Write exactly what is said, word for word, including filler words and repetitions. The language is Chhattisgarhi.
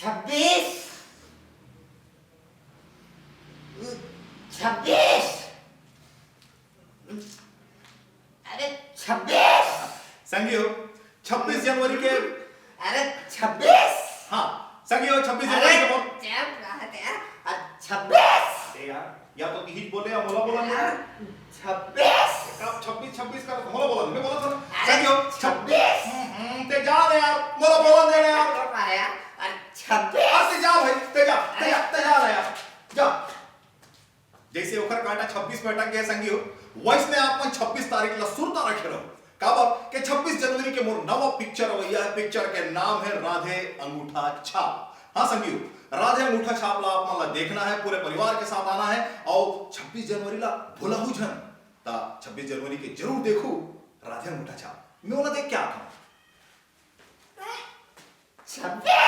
छब्बीस। छब्बीस। अरे, छब्बीस। संगी हो, छब्बीस जनवरी के। अरे, छब्बीस। हाँ, संगी हो, छब्बीस जनवरी के मोर। चुप रह यार। अरे, छब्बीस। अरे यार, या तो तिही बोले या मोला बोलन दे। छब्बीस। का छब्बीस, छब्बीस का मोला बोलन दे, मैं बोला था। अरे, संगी हो, छब्बीस। हम्म, हम्म, ते जा रे यार, मोला बोलन दे रे यार। चुप रह यार। अरे, छब्बीस। अरे, ते जा भाई, ते जा, ते जा, ते जा रे यार, जा। जैसे ओखर कांटा छब्बीस में अटक गया संगी हो, वैसने आप मन छब्बीस तारीख ला सुरता रखे रहो। काबर के छब्बीस जनवरी के मोर नवा पिक्चर अवैया है। पिक्चर के नाम है राधे अंगूठा छाप। हाँ संगी हो, राधे अंगूठा छाप ला आप मन ला देखना है, पूरे परिवार के साथ आना है। और छब्बीस जनवरी ला भुलाहू झन, ता छब्बीस जनवरी के जरूर देखू राधे अंगूठा छाप। मैं ओला देख के आता हूँ। छब्बीस।